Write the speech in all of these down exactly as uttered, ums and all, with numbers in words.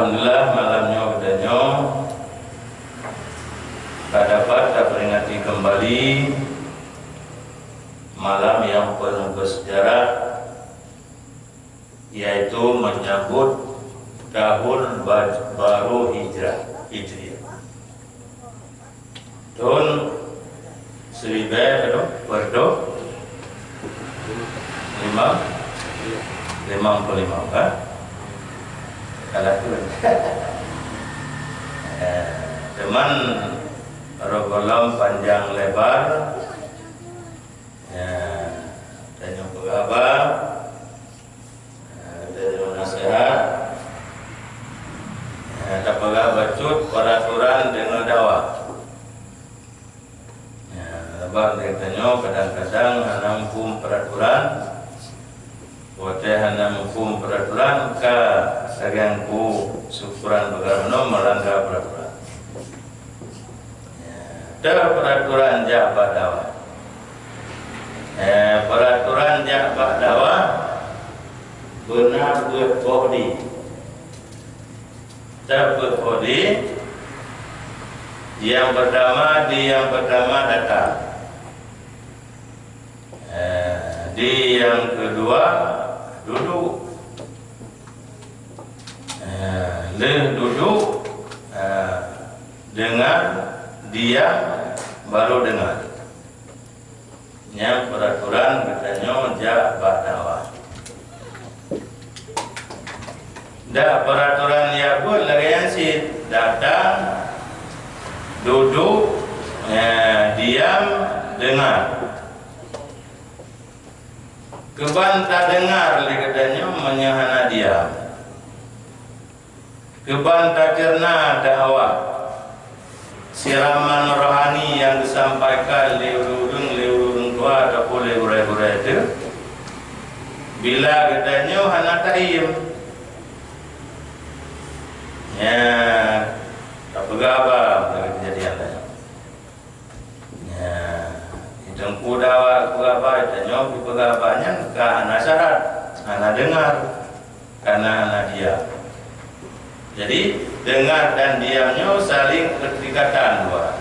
Alhamdulillah, malam nyoe geutanyoe ka dapat taperingati keumbali malam nyang penuh bersejarah, yaitu menyambut tahun ba-, baru Hijrah, Hijriah. Thôn siribèe padum? Padum? Limong? Limong puluh lima, kan? Salah thôn. Eh, teuma rot gohlom panjang lebar. Ya, tanyoe peugah haba. Nah, geutanyoe naseuhat. Nah, tapeugah bacut peraturan deungon dakwah. Nah, sabab geutanyoe kadang-kadang hana muphom peraturan. Watèe hana muphom peraturan, ka sagiang ku syukuran peugah bunoe melanggar peraturan. Ya, teuh peraturan jak bak dakwah. Eh, peraturan jak bak dakwah beuna peuet boh di. Teuh peuet boh di. Yang pertama, di yang pertama datang. Eh, di yang kedua duduk. Eh, lheueh duduk, eh, dengar, diam, baru dengar. Nyan peraturan geutanyoe jak bak dakwah. Dak peraturan nyang buet lagèe nyan cit, datang, duduk, eh, diam, dengar. Keuban tadeungar lé geutanyoe meunyoe hana diam. Keuban taceurna dakwah siraman rohani nyang geusampaikan lé ureueng-ureueng, lé ureueng tuha ataupun lé gurèe-gurèe teuh, bila geutanyoe hana taiem, nyan tapeugah haba lagèe keujadian tanyoe. Ya, di teungku dakwah peugah haba, tanyoe peugah haba nyan ka hana syarat, hana deungar, kana hana diam. Jadi, deungar dan diam nyoe saling berdekatan dua.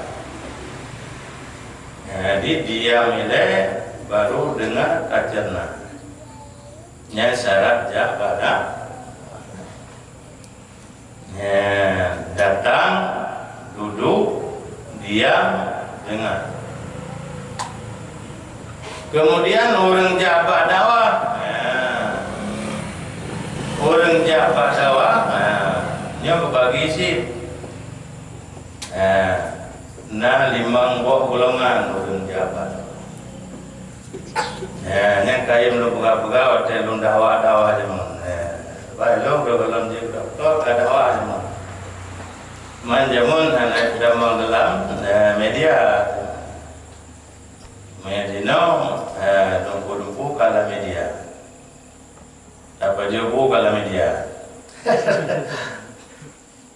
Ya, jadi, diam ilèe, baru deungar taceurna. Nyan syarat jak bak dakwah. Ya, datang, duduk, diam, dengar. Kemudian ureueng jak bak dakwah. Ya. Ureueng jak bak dakwah, ya, nyoe beubagi cit. Ya. Na limong boh golongan ureueng jak bak dakwah. Eh, nyan kayém lôn peugah-peugah watèe lôn dakwah-dakwah jameun. Eh, sabab lôn gohlom jeuet dokto ka dakwah jameun. Man jameun hana tamong dalam, eh, media. Meunyo jinoe, eh, dumpeue-dumpeue ka lam media. Tapajoh bu ka lam media.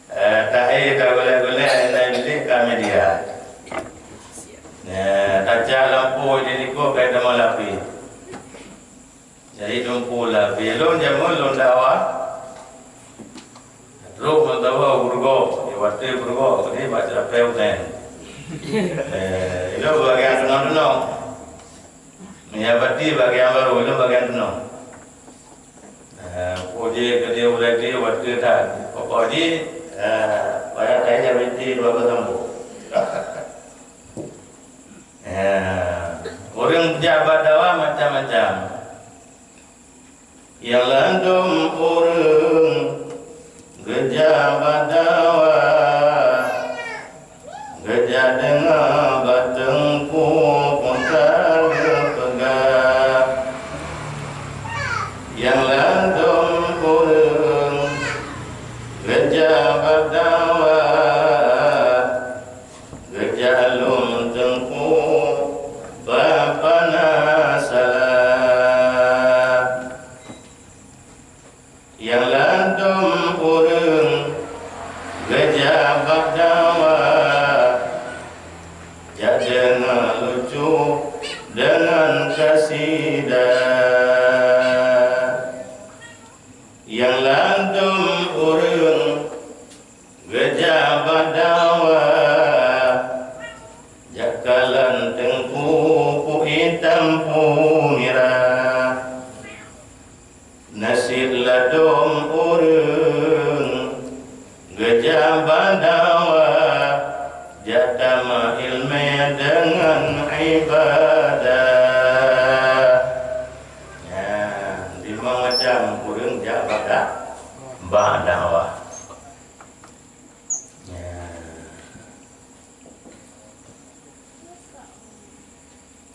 Eh, tahe tagulèe-gulèe, na bilék ka media. Eh, tacah lampôh di likôt ka teuma lapie. Jadi dumpeue lapie. Lôn jameun lôn dakwah. Trok meudakwah u Peureugok, di watèe Peureugok, di bak Ceurapèe Unen. Eh, ilôn bagian tunong-tunong. Meunyo bati bagian barô, ilôn bagian tunong. Eh, pokok jih keudéh ulèe jih watèe that. Pokok jih, eh, payah that jak binti dua belas sambô. Eh, ureueng jak bak dakwah macam-macam. Nyang ladôm ureueng geujak bak dakwah, geujak deungoe bak teungku peue ka geupeugah. Nyang ladôm ureueng geujak bak dakwah, geujak lom teungku bak pana salah. Nyang ladôm ureueng geujak bak dakwah, jak deungoe lucu deungon kasida. Nyang ladôm ureueng Bak dakwah, jak tamah ileumèe deungon ibadah. Nyan, limong macam ureueng jak bak da-, bak dakwah. Nyan.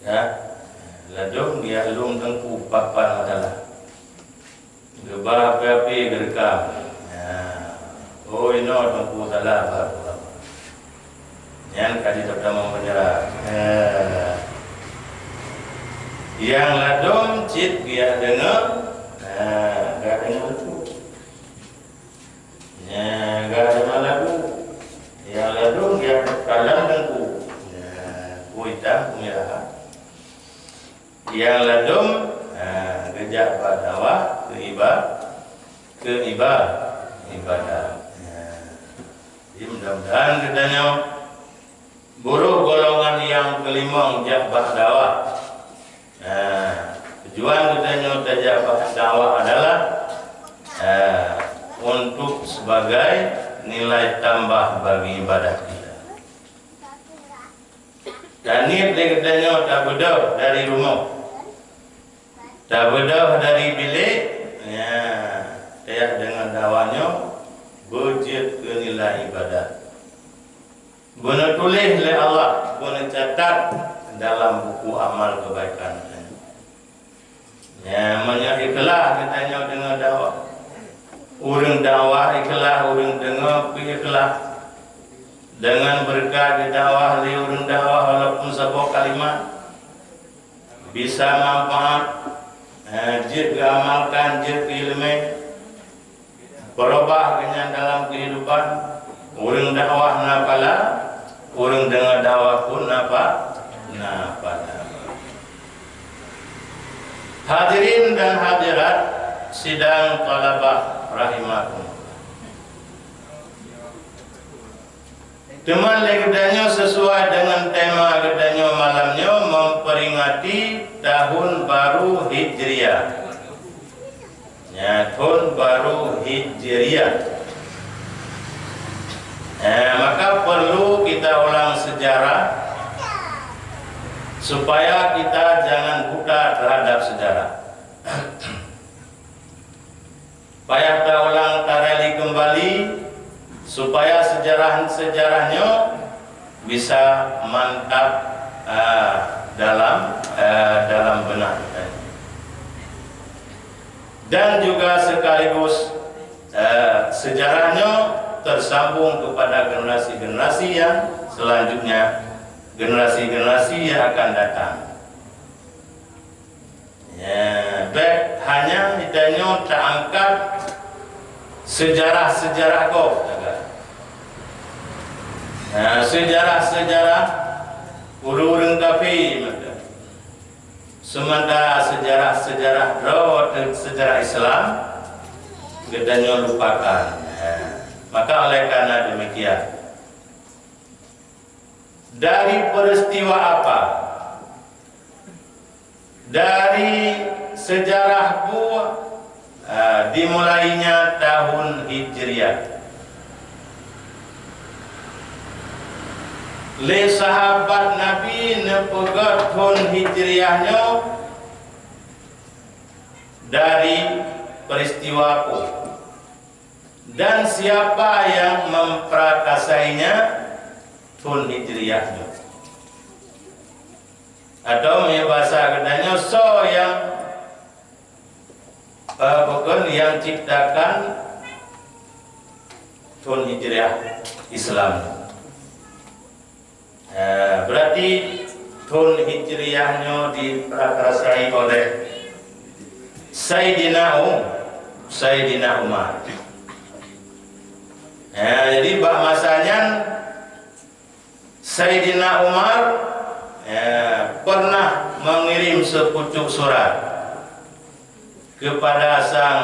Ya, ladôm geujak lôn teungku pat-pat meusalah. Geuba api-api geureukam. Ya. Oh, inoe teungku salah baru. Nyan ka jitamong meunyeurah. Ya. Nyang ladôm cit geujak deungoe. Ya, geujak deungoe teungku. Nyan, ka deungoe lagu. Nyang ladôm geujak kalon teungku. Nyan, peue itam, peue mirah. Nyang ladôm, ha, geujak bak dakwah keu iba-, keu iba-, ibadah. Nyan. Jadi, mudah-mudahan geutanyoe Buruh golongan nyang keulimong jak bak dakwah. Nah, tujuan geutanyoe tajak bak dakwah adalah, eh, untuk sebagai nilai tambah bagi ibadah kita. Dan niet lé geutanyoe tabeudôh dari rumoh, tabeudôh dari bilék, ya, tajak deungon dakwah nyoe beujeuet keu nilai ibadah. Beuneutuléh lé Allah, beuneucatat dalam buku amal keubaikan. Ya, meunyoe ikhlaih geutanyoe deungoe dakwah. Ureueng dakwah ikhlaih, ureueng deungoe pih ikhlaih. Deungon beureukat geudakwah lé ureueng dakwah walaupun saboh kalimat, bisa manfaat, eh, jeuet geuamalkan, jeuet geuileumèe. Peurubah geuhnyan dalam keuhidupan. Ureueng dakwah na pahala, ureueng deungoe dakwah pun na pa-, na pahala. Hadirin dan hadirat sidang thalabah rahimakumullah. Teuma lé geutanyoe sesuai deungon tema geutanyoe malam nyoe memperingati tahun baru Hijriah. Ya, tahun baru Hijriah. Eh, maka perlu kita ulang sejarah supaya kita jangan buta terhadap sejarah. Payah taulang tarali keumbali supaya seujarah-seujarah nyoe bisa mantap, ah, dalam, ah, dalam beunak geutanyoe. Dan juga sekaligus, ah, seujarah nyoe tersambung kepada generasi-generasi yang selanjutnya, generasi-generasi yang akan datang. Ya, bèk hanya geutanyoe taangkat seujarah-seujarah gob sagai. Ya, seujarah-seujarah ureueng-ureueng kafé mantong. Seumantara seujarah-seujarah droe teuh seujarah Islam geutanyoe lupakan. Ya. Maka oleh karena demikian, dari peristiwa apa? Dari seujarah peue, ah, dimulainya tahun Hijriah. Lé sahabat Nabi neupeugah thon Hijriah nyoe dari peristiwa peue? Dan siapa yang memperakasainya thon Hijriah nyoe? Atau meunyoe basa geutanyoe, soe nyang, eh, bukon nyang ciptakan thon Hijriah Islam? Eh, berarti thon Hijriah nyoe diperakasai oleh Saidina Um-, Saidina Umar. Eh, jadi bak masa nyan, Saidina Umar, eh, pernah mengirim sepucuk surat kepada sang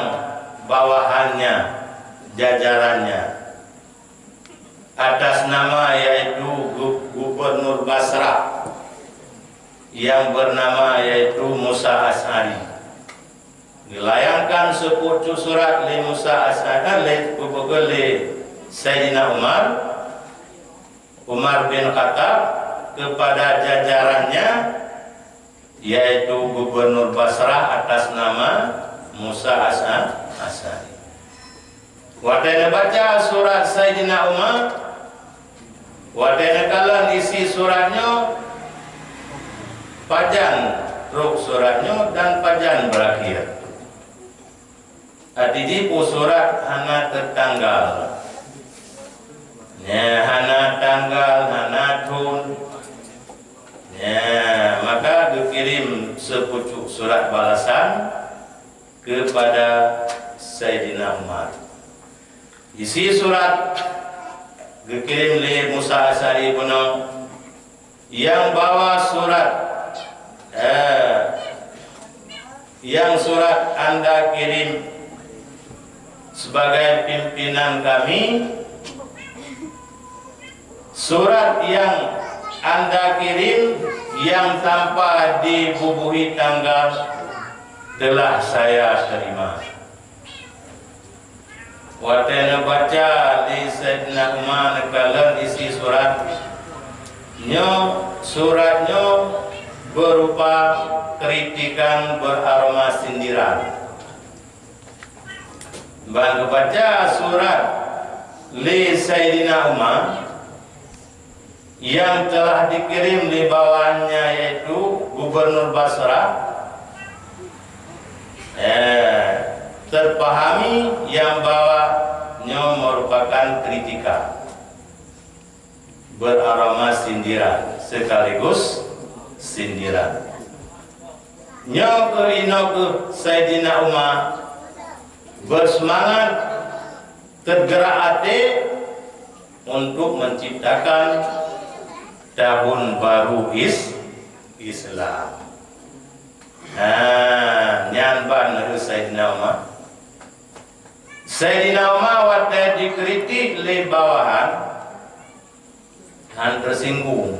bawahannya, jajarannya, atas nama yaitu gu-, Gubernur Basrah yang bernama yaitu Musa Asy'ari. Dilayangkan sepucuk surat lé Musa Asy'ari, lé, lé Saidina Umar, Umar bin Khattab, kepada jajarannya, yaitu Gubernur Basrah atas nama Musa As'a-, Asy'ari. Watée neubaca surat Saidina Umar, watée neukalon isi surat nyoe, pajan trok surat nyoe dan pajan berakhir. Arti jih peue surat hana teutanggal. Nya, hana tanggal, hana thon. Nya, maka geukirém sipucuk surat balasan kepada Saidina Umar. Isi surat geukirém lé Musa Asy'ari bunoe, nyang bawa surat, eh, nyang surat anda kirim sebagai pimpinan kami, surat yang anda kirim yang tanpa dibubuhi tanggal telah saya terima. Watée neubaca lé Saidina Umar neukalon isi surat nyoe, surat nyoe berupa kritikan beraroma sindiran. Ban geubaca surat lé Saidina Umar, yang telah dikirim di bawahnya, yaitu Gubernur Basra, eh, terpahami yang bahwa nyoe merupakan kritika beraroma sindiran sekaligus sindiran. Nyoe keuh inoe keuh Saidina Umar bersemangat, tergerak hati untuk menciptakan tahun baru is-, Islam. Ha, nyan ban Saidina Umar. Saidina Umar watée dikritik lé bawahan, han teusinggung,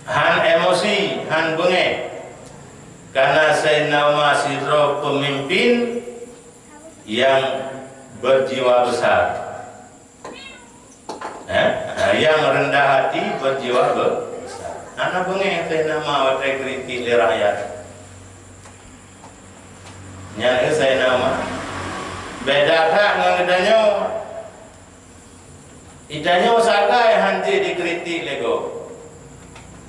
han emosi, han beungéh. Karena Saidina Umar sidroe pemimpin yang berjiwa besar. Eh? Yang rendah hati berjiwa be-, besar. Hana beungéh Saidina Umar watée kritik lé rakyat. Nyan keuh Saidina Umar. Beda that ngon geutanyoe. Geutanyoe sagai han jeuet dikritik lé gob.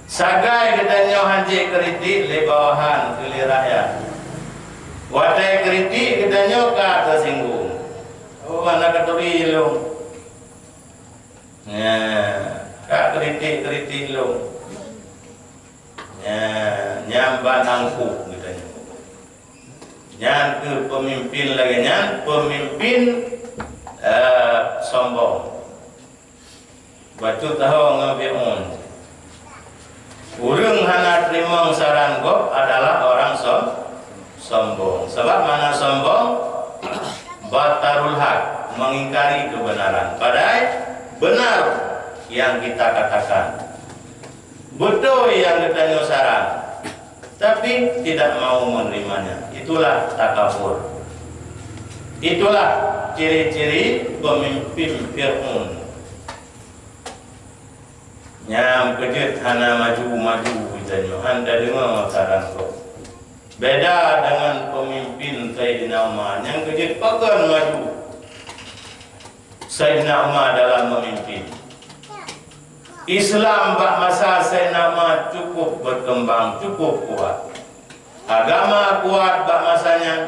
Sagai geutanyoe han jeuet kritik lé bawahan keu lé rakyat. Watée kritik geutanyoe ka teusinggung. Oh, hana katuri lôn. Nya, ka kritik-kritik lôn. Nya, nyang ban angkuh geutanyoe. Nyan keuh pemimpin lagée nyan, pemimpin, eh, sombong. Bacut taho ngon Fir'aun. Ureuëng hana teurimong saran gob adalah orang som-, sombong. Sabab makna sombong, batarul haq, mengingkari kebenaran. Padahai benar yang kita katakan. Beutôi nyang geutanyoe saran, tapi tidak mau menerimanya. Itulah takabur. Itulah ciri-ciri pemimpin Fir'aun. Nyang keujeuet hana maju-maju geutanyoe, han tadeungoe saran gob. Beda dengan pemimpin Saidina Umar, nyang keujeuet pakon maju Saidina Umar dalam memimpin. Islam bak masa Saidina Umar cukup berkembang, cukup kuat. Agama kuat bak masa nyan,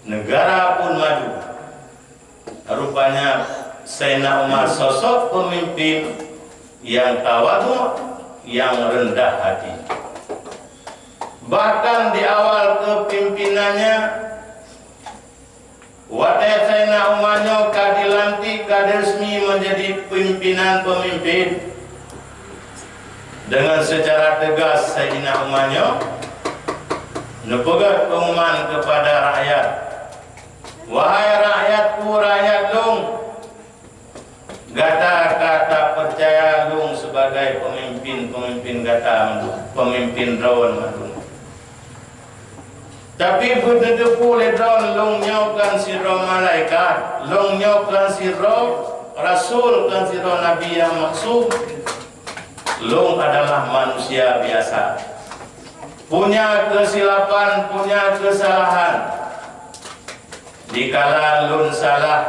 negara pun maju. Rupanya Saidina Umar sosok pemimpin yang tawadhu, yang rendah hati. Bahkan di awal kepemimpinannya, watée Saidina Umar nyoe ka dilantik, ka diresmi menjadi pimpinan pemimpin, dengan secara tegas Saidina Umar nyoe neupeugah pengumuman kepada rakyat, "Wahai rakyatku, rakyat lôn, gata ka tapeucaya lôn sebagai pemimpin, pemimpin gata mandum, pemimpin droe mandum." Tapi beuteupeue lé droe, lôn nyoe kon sidroe malaikat, lôn nyoe kon sidroe rasul, kon sidroe nabi nyang maksum. Lôn adalah manusia biasa. Punya keusilapan, punya keusalahan. Dikala lôn salah,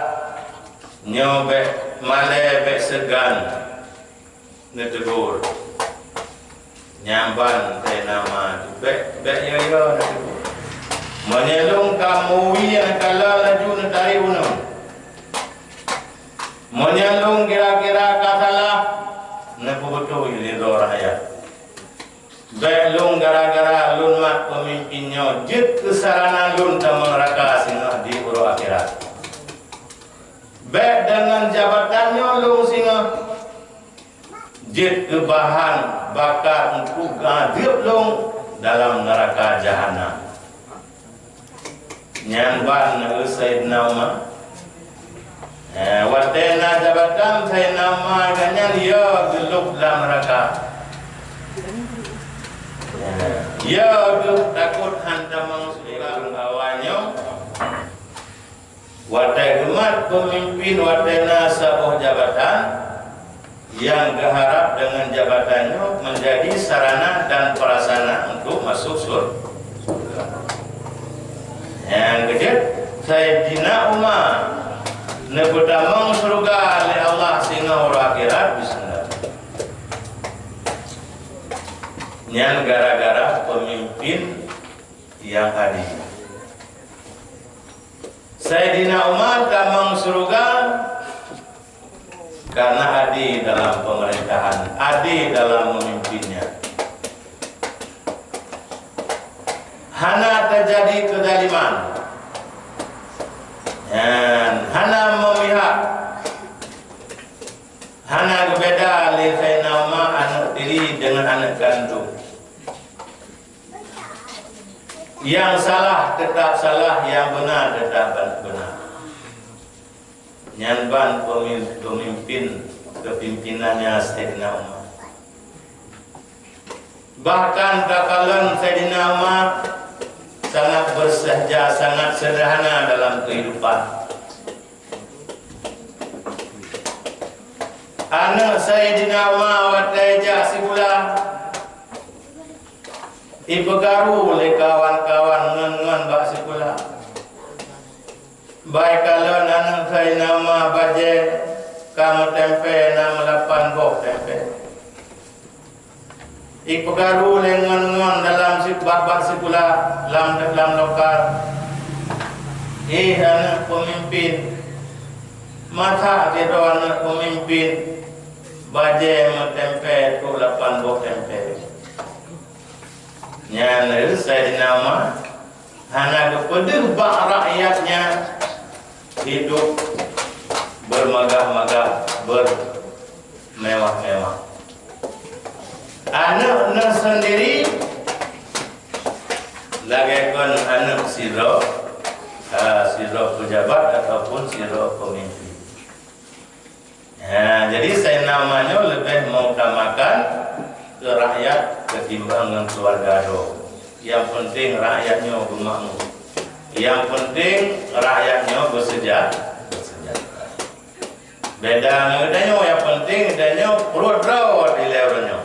nyoe bék malée, bék seugan. Neutegur. Nyan ban Saidina Umar, bék, bék yo-yo neutegur. Meunyoe lôn ka muwie, neukalon laju neutarék uneuen. Meunyoe lôn kira-kira ka salah, neupeubeutôi lé droe rakyat. Bék lôn gara-gara lôn mat peumimpén nyoe jeuet keu sarana lôn tamong neuraka singoh di uroe akhirat. Bék deungon jabatan nyoe lôn singoh jeuet keu bahan baka untuk geuadeueb lôn dalam neuraka jahanam. Nyan ban Saidina Umar. Eh, watée na jabatan Saidina Umar, gobnyan yo geulôb lam neuraka. Eh, yo geutakot hantom meuseuti awaknyoe. Watée geumat peumimpén, watée na saboh jabatan, nyang geuharab deungon jabatan nyoe meunjadi sarana dan prasarana untuk masôk sur-, surga. Nyang keujeuet, Saidina Umar neupeutamong syeuruga lé Allah singoh uroe akhirat, bismillah. Nyan gara-gara peumimpén nyang adé. Saidina Umar tamong syeuruga karena adé dalam peumeurintah, adé dalam meumimpinnya. Hana teujadi keuzaliman, dan hana meumihak, hana geubeda lé Saidina Umar aneuëk tiri deungon aneuëk kandông. Nyang salah teutab salah, nyang beuna teutab beuna. Nyan ban peumin-, peumimpén keupimpinannya Saidina Umar. Bahkan takalon Saidina Umar sangat beusahja, sangat seuderhana dalam keuhidupan. Aneuëk Saidina Umar watée jak sikula, ipeukaru lé kawan-kawan ngon-ngon bak sikula. Bak ikalon aneuëk Saidina Umar bajée ka meutempé na meulapan boh tempé. Ipeukaru lé ngon-ngon dalam si-, bak-bak sikula, lam, lam lokal. Éh, aneuëk peumimpén! Masa sidroe aneuëk peumimpén bajée meutempé trok lapan boh tempé. Nyan lé Saidina Umar hana geupeudeuh bak rakyatnya hidup bermegah-megah, bermewah-mewah. Aneuëk neuh sendiri lagée kon aneuëk sidroe, ah, sidroe pejabat ataupun sidroe peumimpén. Ha, jadi Saidina Umar nyoe leubeh mengutamakan keu rakyat ketimbang ngon keuluwarga droe. Nyang penting rakyat nyoe beumakmu. Nyang penting rakyat nyoe beuseujah-, beuseujahtra. Beda ngon geutanyoe, nyang penting geutanyoe pruet droe dilée uroe nyoe.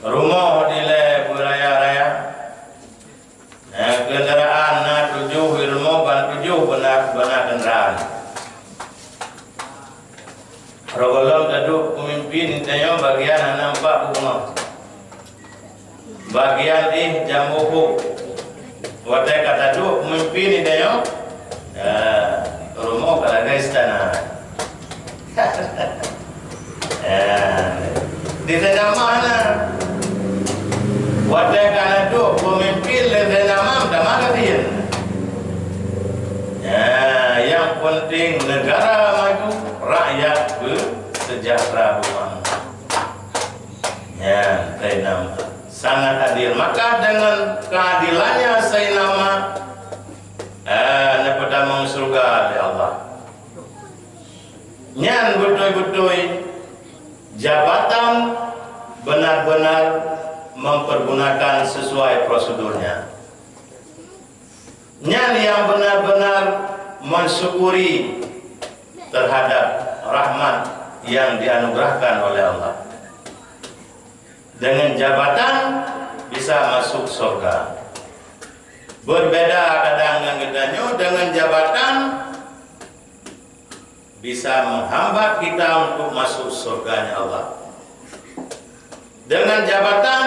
Rumoh dilée beuraya-raya. Eh, keundaraan na tujoh, rumoh ban tujoh beuna, beuna keundaraan. Roh gohlom taduek peumimpén, tanyoe bagian hana empat bumoh. Bagian éh jambo buet. Watée ka taduek peumimpén, tanyoe, ya, rumoh ka lagée istana. Eh, di Saidina Umar na. Watée ka na duek peumimpén lé Saidina Umar, tamah gasien. Ya, nyang penting negara maju, rakyat beuseujahtra beumakmu. Ya, Saidina Umar sangat adil. Maka dengan keadilannya Saidina Umar, eh, neupeutamong syeuruga lé Allah. Nyan beutôi-beutôi jabatan benar-benar mempergunakan sesuai prosedurnya. Nyan yang benar-benar mensyukuri terhadap rahmat yang dianugerahkan oleh Allah. Dengan jabatan bisa masuk surga. Berbeda kadang ngon geutanyoe, dengan jabatan bisa menghambat kita untuk masuk surganya Allah. Dengan jabatan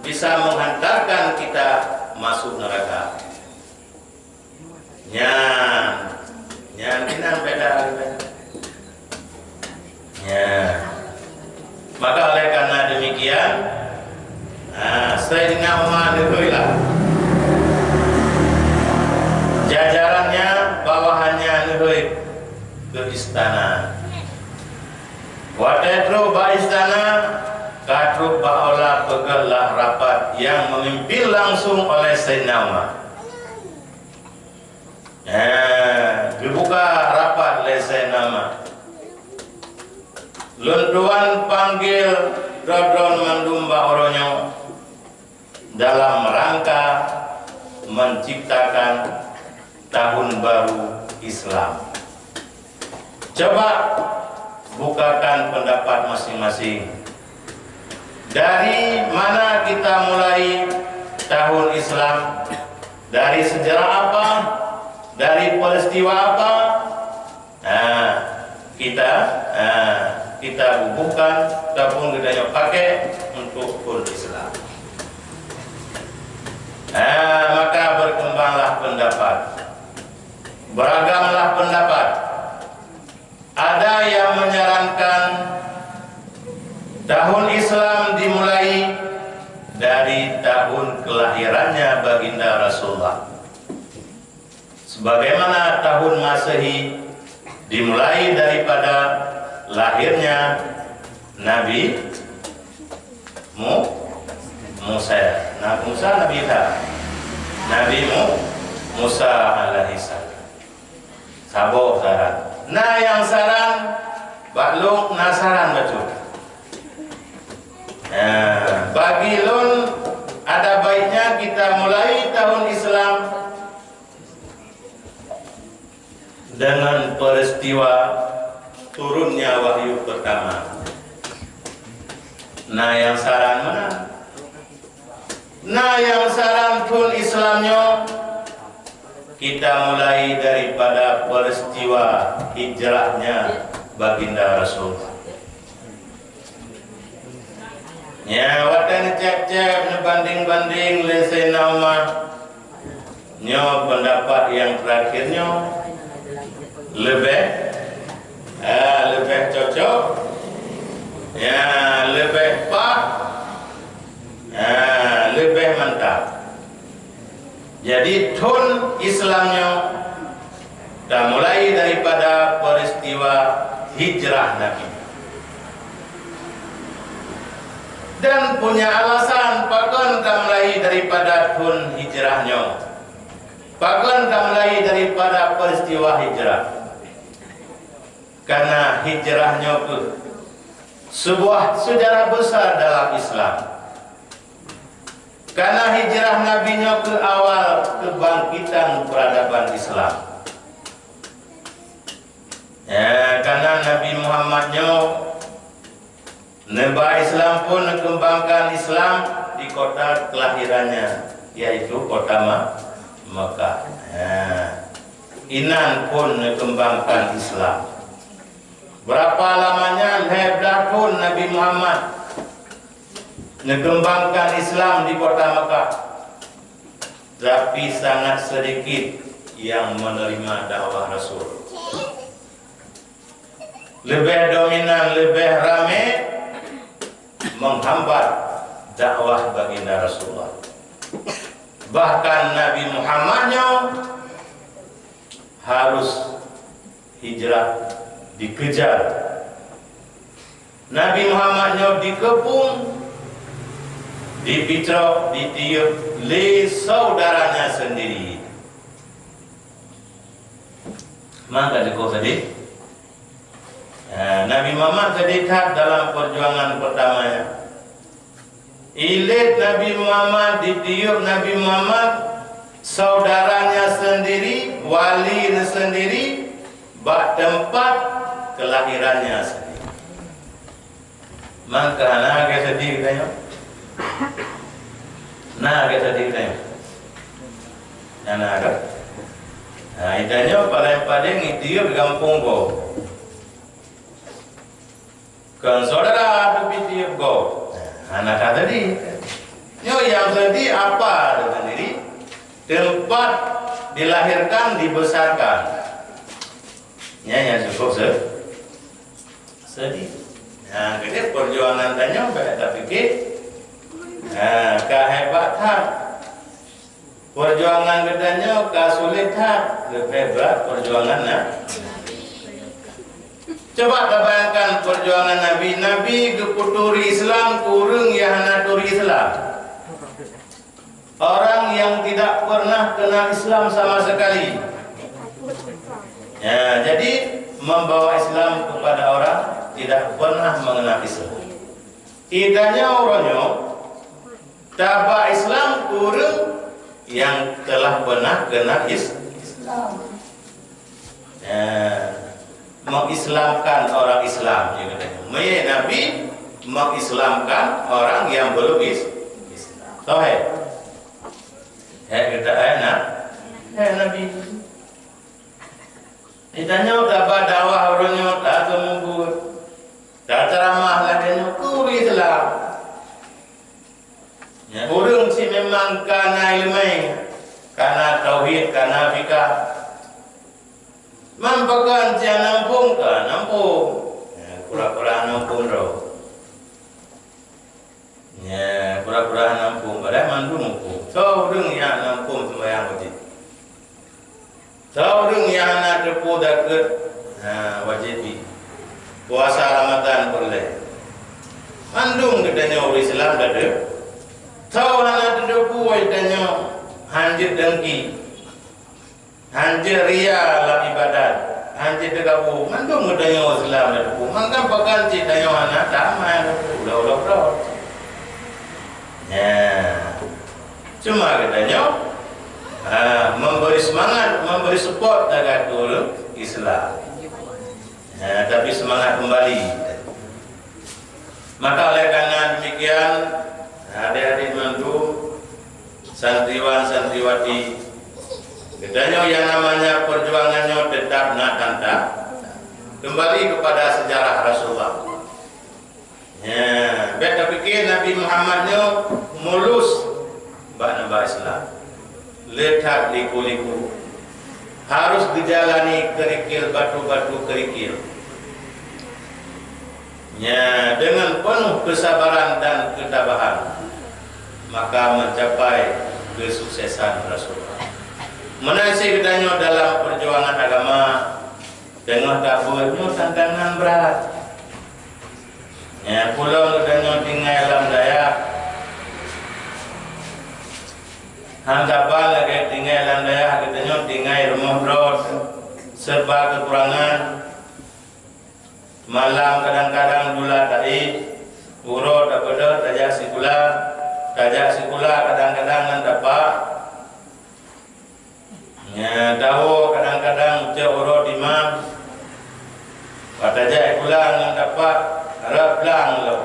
bisa menghantarkan kita masuk neraka. Nyan, nyan inan beda. Ya. Maka oleh karena demikian, nah, Sayyidina Umar neuhôi lah. Jajarannya, bawahannya neuhôi ke istana. Watée trok bak istana, ka trok bak aula peugét lah rapat yang memimpin langsung oleh Sayyidina Umar. Eh, geubuka rapat lé Saidna Umar. Lôn tuan panggil droe-droe mandum bak uroe nyoe dalam rangka menciptakan tahun baru Islam. Coba bukakan pendapat masing-masing. Dari mana kita mulai tahun Islam? Dari sejarah apa? Dari peristiwa apa? Nah, kita, nah, kita bubuhkan ataupun kita nyok pakai untuk tahun Islam. Nah, maka berkembanglah pendapat. Beragamlah pendapat. Ada yang menyarankan tahun Islam dimulai dari tahun kelahirannya Baginda Rasulullah. Sebagaimana tahun Masehi dimulai daripada lahirnya Nabi Mu-, Musa. Nabi Musa, Nabi Isa. Nabi Mu-, Musa alaihissalam. Saboh saran. Na nyang saran, bak lôn na saran bacut. Nah, bagi lôn, ada baiknya kita mulai tahun Islam dengan peristiwa turunnya wahyu pertama. Na nyang saran meunan. Na nyang saran thon Islam nyoe, kita mulai daripada peristiwa hijrahnya Baginda Rasul. Nya, watée neucéb-céb, neubanding-banding lé Saidina Umar, nyoe pendapat nyang terakhir nyoe leubeh, ah, leubeh cocok, ya, leubeh pas, ah, leubeh mantap. Jadi, thon Islam nyoe tamulai daripada peristiwa hijrah Nabi. Dan punya alasan pakon tamulai daripada thon hijrah nyoe. Pakon tamulai daripada peristiwa hijrah. Karena hijrah nyoe keuh sebuah sejarah besar dalam Islam. Karena hijrah Nabi nyoe keuh awal kebangkitan peradaban Islam. Ya, karena Nabi Muhammad nyoe neuba Islam pun neukembangkan Islam di kota kelahirannya, yaitu kota Ma-, Mekah. Ya. Inan pun neukembangkan Islam. Berapa lamanya? Lhée blaih thon Nabi Muhammad neukembangkan Islam di kota Mekah, tapi sangat sedikit yang menerima dakwah Rasul. Leubeh dominan, leubeh ramé menghambat dakwah Baginda Rasulullah. Bahkan Nabi Muhammad nyoe harus hijrah, dikejar. Nabi Muhammad nyoe dikepung, dipicrok, ditiup lé saudaranya sendiri. Maka jeuet tadi, eh, Nabi Muhammad sedih that dalam perjuangan pertamanya. Ilét Nabi Muhammad, ditiup Nabi Muhammad, saudaranya sendiri, wali sendiri, bak tempat kelahirannya sendiri. Maka na ke sedih tanya. Na ke sedih tanya. Na, na ke? Nah, itanya paling-paling itu di kampung ko. Kon saudara teupitiek gob. Hana ka jadi. Nyoe nyang jadi apa teusendiri? Tempat dilahirkan, dibesarkan. Nyan nyang cukup se-, sedih. Nah, jadi perjuangan tanyoe banyak tapikir. Nah, ka hebat that. Perjuangan geutanyoe ka sulet that, leubeh brat perjuangan na. Coba tabayangkan perjuangan Nabi. Nabi geuputuri Islam keu ureuëng nyang hana turi Islam. Orang yang tidak pernah kenal Islam sama sekali. Ya, jadi membawa Islam kepada orang tidak pernah mengenal Islam. Itanya uroe nyoe, taba Islam ureuëng nyang telah beuna kenal Is-, Islam. Ya, mengislamkan orang Islam, ya, katanya. Meye Nabi mengislamkan orang yang belum is-, Islam. Sahih. Ya, kita, eh, nah. Eh, Nabi. Geutanyoe taba dakwah uroe nyoe, taseumubeuet, taceramah lagée nyoe keu ureuëng Islam. Nyan ureuëng si memang ka na iéleumé, ka na tauhid, ka na fikah. Man pakon si hana muphom, ka na muphom. Nyan pura-pura hana muphom droe. Nyan, pura-pura hana muphom, padahai mandum muphom. Soe ureuëng nyang hana muphom seumbahyang wajéb? Soe ureuëng nyang hana teupeue zakeuet, ha, wajéb jih? Puasa Ramadhan peureulée. Mandum geutanyoe ureuëng Islam tateupue. Soe hana teupeue geutanyoe hanjeuet dengki. Hanjeuet ria lam ibadat, hanjeuet teugabu, mandum geutanyoe Islam na teupeu. Mangkang pakon cit tanyoe hana tamat, udah-udah droe. Nyan. Cuma geutanyoe, ah, memberi semangat, memberi support taga keu ureuëng Islam. Nyan, tapi semangat kembali. Maka oleh karena demikian, adik-adik mandum, santriwan, santriwati, geutanyoe yang namanya perjuangan nyoe tetap na tantang. Kembali kepada sejarah Rasulullah. Ya, bèk tapikir Nabi Muhammad nyoe mulus bak neuba Islam. Le that liku-liku. Harus geujalani kerikil batu-batu kerikil. Nya, dengan penuh kesabaran dan ketabahan, maka mencapai kesuksesan Rasulullah. Meunan cit geutanyoe dalam perjuangan agama, teungoh tabeuet nyoe tantangan brat. Nya, peulom geutanyoe tinggai lam dayah. Han saban lagèe tinggai lam dayah, geutanyoe tinggai rumoh droe, serba kekurangan. Malam kadang-kadang dula taéh, uroe tapeudeuh tajak sikula, tajak sikula kadang-kadang ngon tapak. Nya, tawoe kadang-kadang cok uroe timang. Pat tajak sikula ngon tapak, rab blang lom.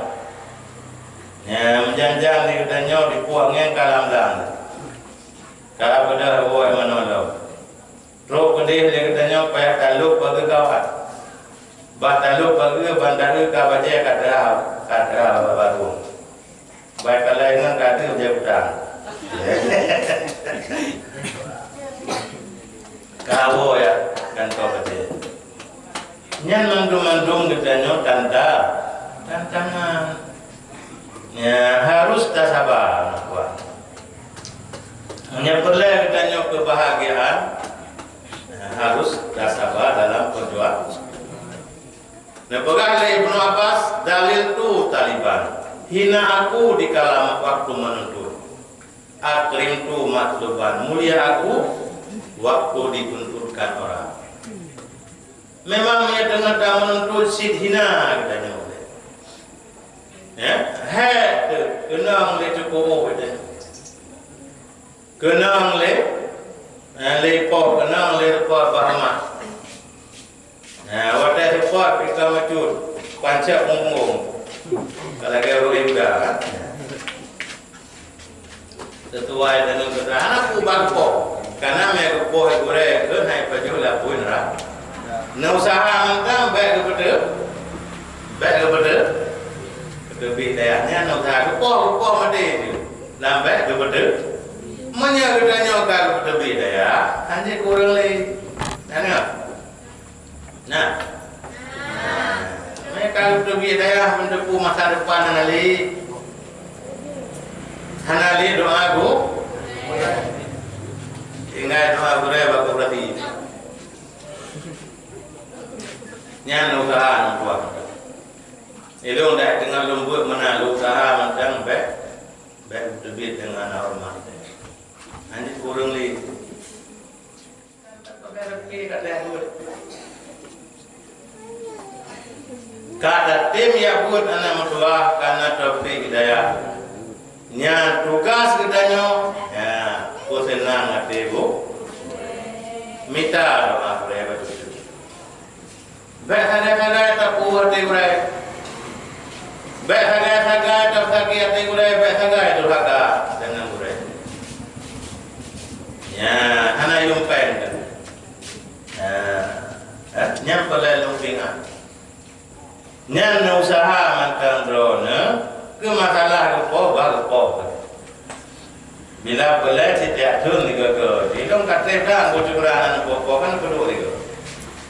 Nya, meujan-jan di geutanyoe dipuak angén ka lam blang. Ka beudeuh woe manoe lom. Trok keudeh lé geutanyoe payah talop pageue kawat. Bah talop pageue ban taeu ka bajèe ka teuhah, ka teuhah barô. Bai kalai ngon ka teuh bajèe utang. Ka woe ya, kan kau bajèe. Nyan mandum-mandum geutanyoe tanta-, tantangan. Ya, harus tasaba, aneuk buah. Nyang peureulèe geutanyoe keubahgiaan, ya, harus tasaba dalam perjuangan. Neupeugah lé Ibnu Abbas, "Dhaliltu taliban, hina aku dikala waktu menuntut. Akrimtu matluban, mulia aku waktu dituntutkan orang." Memang meunyoe teungoh tameununtut cit hina geutanyoe. Ya, hék teuh, keunong lé cukôp geutanyoe. Keunong lé Eh, lé poh keunong, lé rupa bah emas. Eh, watèe seupôt pih ka meucut, pancet mumbong. Ka lagèe ureueng Yuda, kan? Sesuai dengan keterangan aku bak poh. Karena mé geupoh gurèe keu hai pajoh lapui neura. Neusaha mantong bèk geupeuteu, bèk geupeuteu, peuteubiet dayah nyan neusaha geupoh, geupoh maté jih. Lam bèk geupeuteu. Meunyoe geutanyoe ka geupeuteubiet dayah, hana kureueng lé. Hana. Nah. Mereka teubiet dayah meunteupeu masa depan hana lé. Hana lé doa gu-, tinggai doa gurèe bak koperasi. Nyan usaha nyang kuat. Ilôn dak teungoh lôn buet meunan, lôn usaha mantong bèk, bèk teubiet deungon horeumat. Hana kureueng lé. Ka tatem jak beuet aneuk meutuwah kana taufik hidayah. Nyan tugas geutanyoe, ya, peuseunang até bu-, mita doa gurèe bacut. Bèk sagai-sagai tapeuwah até gurèe. Bèk sagai-sagai tasakét até gurèe, bèk sagai durhaka deungon gurèe. Ya, hana yuem péng teuh. Ya, eh, nyan peuleueh lôn peuingat. Nyan neuusaha mantong droeneuh keu masalah geupoh bah geupoh. Bila peuleueh sitiap thôn digoe-goe, di lôn ka trép dah, bôh cukra aneuk poh-poh kan peuduek digoe.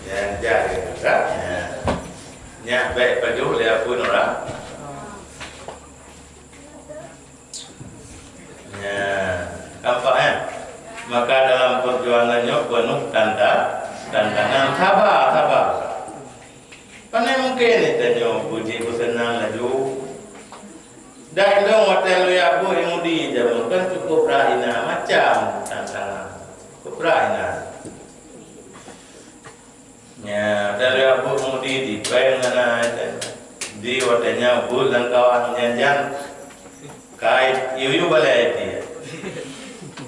Nyan jak digoe, kan? Nyan. Nyan bèk pajoh lé apui nura. Nyan. Nampak, eh? Maka dalam perjuangan nyoe peunoh tanta-, tantangan. Saba, saba. Pane mungken tanyoe puji peuseunang laju. Dak indong watèe lôn jak beuet Yahudi jameun kan cukup rah inan macam tantangan. Cukup rah inan. Nya, watèe lôn jak beuet Yahudi di péng hana, di watèe nyan beuet lam kawan nyan jan. Kai yuyu balèe di.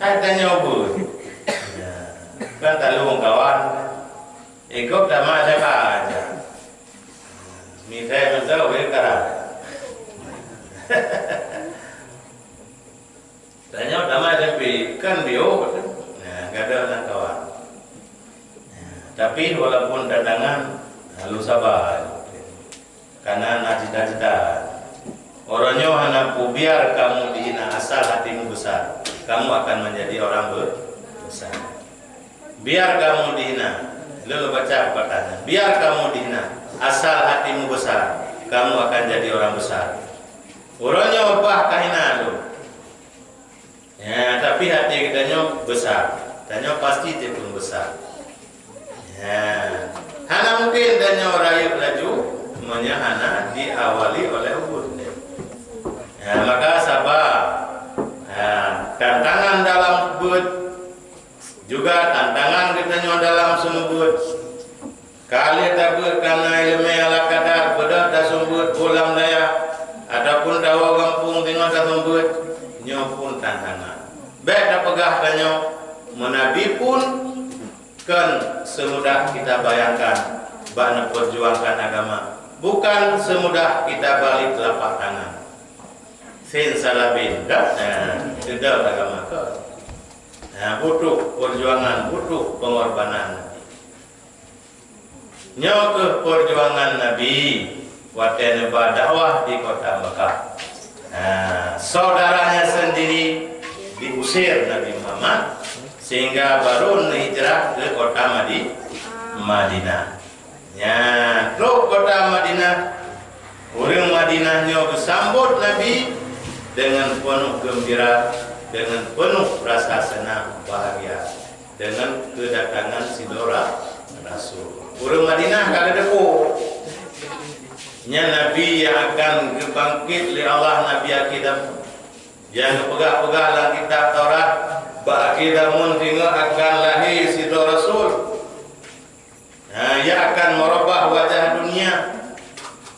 Kai tanyoe beuet. Nya, kan talôn kawan. Ikôt tamah S M A aja. Mitai mantong wéh kara. Tanyoe tamah S M P kan bio, nah, gadoh lam kawan. Nah, tapi walaupun tantangan, lalu sabar. Karena na cita-cita. Uroe nyoe hana peue, biar kamu dihina asal hatimu besar. Kamu akan menjadi orang be-, besar. Biar kamu dihina, lôn baca pepatah nyan. Biar kamu dihina, asal hatimu besar, kamu akan jadi orang besar. Uroe nyoe bah kahina lôn. Ya, tapi hati geutanyoe besar. Tanyoe pasti teupeu besar. Ya. Hana mungkin tanyoe rayeuk laju meunyoe hana diawali oleh ubit. Ya, maka sabar. Ya, tantangan dalam beuet juga tantangan geutanyoe dalam seumeubeuet. Ka lheueh tabeuet kana ileumèe ala kadar, beudôh taseumeubeuet bôh lam dayah, ataupun tawoe gampông singoh taseumeubeuet, nyoe pun tantangan. Bèk tapeugah tanyoe, meunabi pun kon seumudah kita bayangkan bak neupeurjuangkan agama. Bukan seumudah kita balik telapak tangan. Fin salabin, dah? Nah, itu dah agama kon. Nah, butuh perjuangan, butuh pengorbanan. Nyoe keuh perjuangan Nabi watèe neuba dakwah di kota Mekah. Nah, saudaranya sendiri diusir Nabi Muhammad, sehingga baru neuhijrah ke kota Madi-, Madinah. Nyan, trok kota Madinah, ureueng Madinah nyoe geusambot Nabi deungon peunoh geumbira, deungon peunoh rasa seunang bahgia, deungon keudatangan sidroe ra-, rasul. Ureueng Madinah ka geudeupo, nyan Nabi nyang akan geubangkét lé Allah, Nabi akhé zaman. Nyang geupeugah-peugah lam kitab Taurat, bak akhé zaman singoh akan lahé sidroe rasul. Nah, ia akan merubah wajah dunia,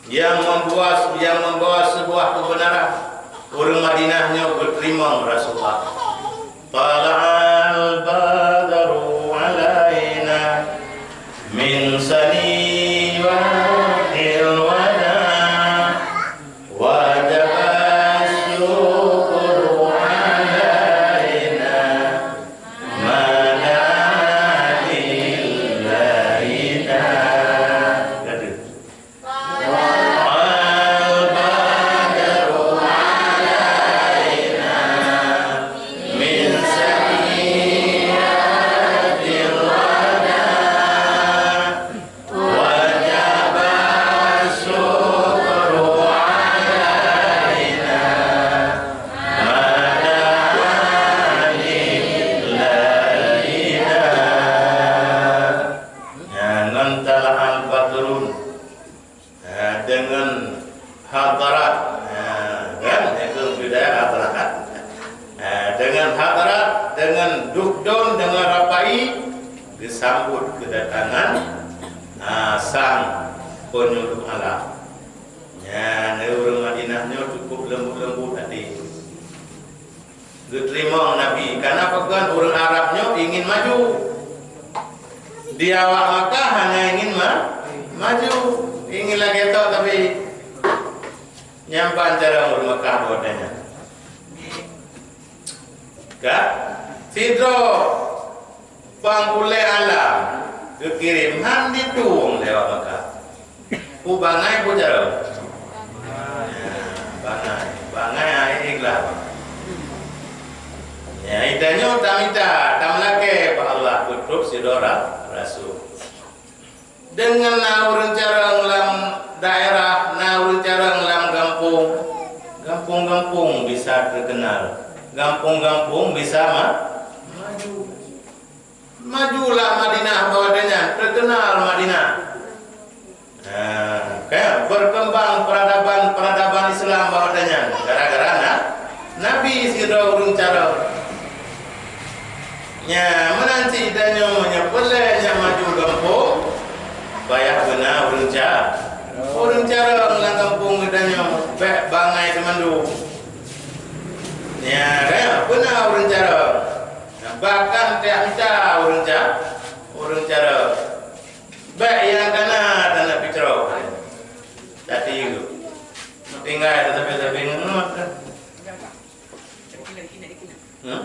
yang membawa, yang membawa sebuah kebenaran. Ureueng Madinah nyoe geuteurimong Rasulullah. Tala'al badru Hadarat. Ha, kan? Itu budaya hadarat. Ha, dengan hadarat, dengan dukdon, dengan rapai, disambut kedatangan, ha, sang penyuluh alam. Nyan, ureuëng Madinah nyoe cukup lembut-lembut hati. Geuteurimong Nabi, karena pakon ureuëng Arab nyoe ingin maju. Di awak Makkah hana ingin ma-, maju, ingin lagée tok, tapi nyan ban cara ureuëng Makkah buat nyan. Ka? Sidroe Pang ulée alam geukirém han jitueng lewat Makkah. Peue bangai peue jaroe? Bangai, bangai akhé ikhlas. Ya, geutanyoe tamita, tameulakée bak Allah peutrok sidroe rasul. Deungon na ureuëng carông lam daerah, na ureuëng carông lam gampông, gampông-gampông bisa teukeunal, gampông-gampông bisa ma-, maju. Majulah Madinah bak watée nyan, teukeunal Madinah. Nah, ka berkembang peradaban-peradaban Islam bak watée nyan gara-gara na-, Nabi sidroe ureuëng carông. Nya, meunan cit tanyoe meunyoe peureulée nyan maju gampông, payah beuna ureuëng ca-, ureuëng carông lam gampông geutanyoe bék bangai teumandum. Nya, ka beuna ureuëng carông. Nah, bahkan tiep mita ureuëng ca-, ureuëng carông. Bék nyang kana taneuk picroh. Tati yue. Meutinggai teutabé-tabé ngon ngon. Hmm?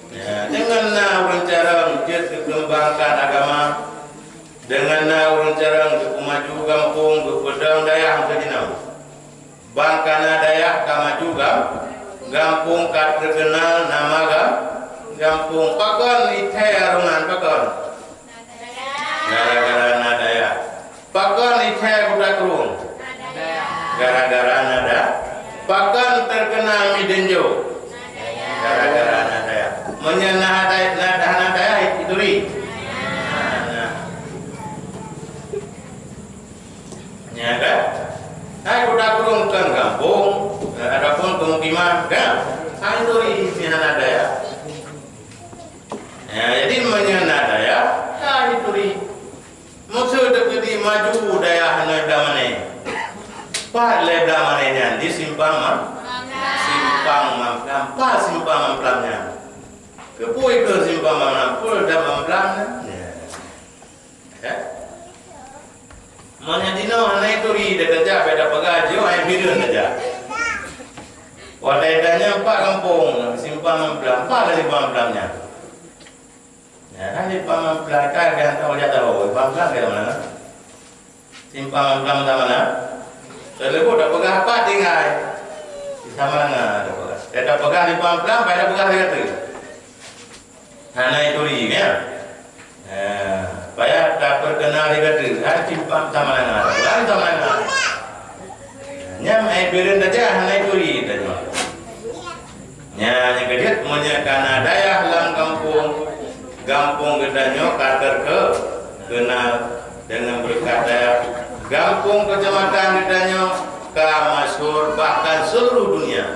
Ya, deungon na ureuëng carông jeuet geukeumbangkan agama, deungon na ureuëng carông geupeumaju gampông, geupeudong dayah keu jinoe. Ban kana dayah ka maju gam-, gampông ka teukeunal nama gam-, gampông. Pakon ithée arungan, pakon? Gara-gara na dayah. Pakon ithée Kuta Krueng? Gara-gara na da-, pakon teukeunal Mideunjo? Gara-gara na dayah. Meunyoe na dayah, na, hana dayah, ituri. Nah, nah. Nya kan? Hai Kuta Krueng kan gampông, adapun pemukiman kan? Hai turi si hana dayah. Ya, jadi meunyoe na dayah, hai turi. Maksud teukeudi maju dayah hana blah mané. Pat lé blah mané nyan di simpang ma-, simpang Mamplam, pat simpang Mamplam nyan. Keupeue keu simpang Mamplam, peue dan Mamplam nyan? Ya. Ya. Meunyoe jinoe hana turi, tajak beda peugah jih, hai Bireuen tajak. Watée tanyong pat gampông, simpang Mamplam, pat lé simpang Mamplam nyan. Ya, kan simpang Mamplam, kan, kan, kan, jak tahu, simpang Mamplam ke mana? Simpang Mamplam ke mana? Teuleubu tak peugah pat tinggai. Sama dengan ada peugah. Kita peugah simpang Mamplam, pada peugah dia tu. Hana turi, ya. Eh, payah tapeukeunan lé gata, hai simpang Samalanga, hai Samalanga. Nyan hai Bireuen tajak hana turi tanyoe. Nyan nyang keujeuet meunyoe kana dayah lam gampông, gampông geutanyoe ka teukeunal deungon beureukat dayah. Gampông keucamatan geutanyoe ka masyhur bahkan seuluruh dunia.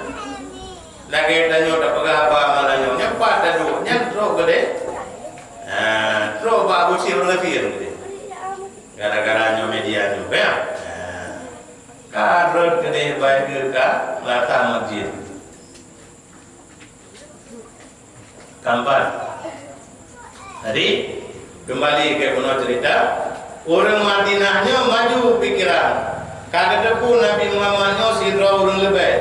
Lagée tanyoe tapeugah haba malam nyoe, nyan pat taduek, nyan trok keudeh. Ha, trok bak Abu Syekh Ureueng Gasien keudeh. Gara-gara nyoe media nyoe, ya. Ha. Ka rhot keudeh bak keu ka latah masjid. Kampanye. Jadi, keumbali keu bunoe ceurita, ureuëng Madinah nyoe maju pikeran. Ka geuteupeue Nabi Muhammad nyoe sidroe ureuëng leubeh.